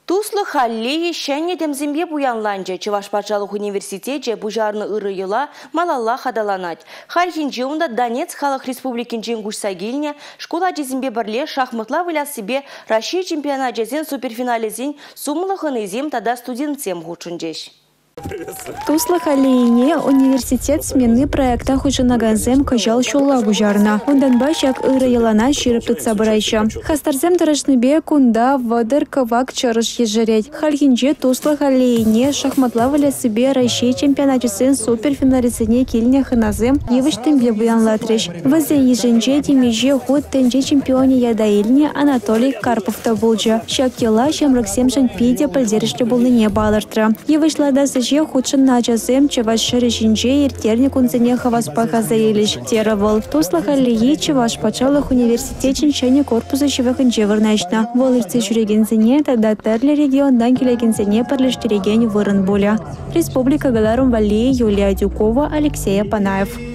Туслӑх аллейи ҫӗнӗ тӗмсемпе пуянланчӗ. Чӑваш патшалӑх университечӗ пуҫарнӑ ырӑ йӑла малаллах аталанать. Хальхинче унта Донецк Халӑх Республикинчен куҫса килнӗ шкул ачисемпе пӗрле шахматла выляссипе Раҫҫей чемпионачӗсен суперфиналӗсен сумлӑ хӑнисем тата студентсем хутшӑнчӗҫ. Туслӑх аллейине «Университет смены» проекта хутшӑнакансем кӑҫал ҫулла пуҫарнӑ. Унтанпа ҫак ырӑ йӑлана ҫирӗп тытса пыраҫҫӗ. Хастарсем тӑрӑшнипе кунта 30 кӑвак чӑрӑш ешерет. Хальхинче Туслӑх аллейине шахматла выляссипе Раҫҫей чемпионачӗсен суперфиналӗсене килнӗ хӑнасем йывӑҫ-тӗмпе пуянлатрӗҫ. Вӗсен йышӗнче темиҫе хут тӗнче чемпионӗ ята илнӗ Анатолий Карпов та пулчӗ. Ҫак йӑла ҫамрӑксемшӗн питӗ пӗлтерӗшлӗ пулнине палӑртрӗ. Йывӑҫ лартас ӗҫе хутшӑннӑ ачасем чӑваш ҫӗрӗ ҫинче ирттернӗ кунсене хаваспах аса илӗҫ, терӗ вӑл. Туслӑх аллейи Чӑваш патшалӑх университечӗн ҫӗнӗ корпусӗ ҫывӑхӗнче вырнаҫнӑ. Вӑл иртсе ҫӳрекенсене тата тӗрлӗ регионтан килекенсене пӗрлештерекен вырӑн пулӗ. Республика кӑларӑм валли Юлия Адюкова, Алексей Апанаев.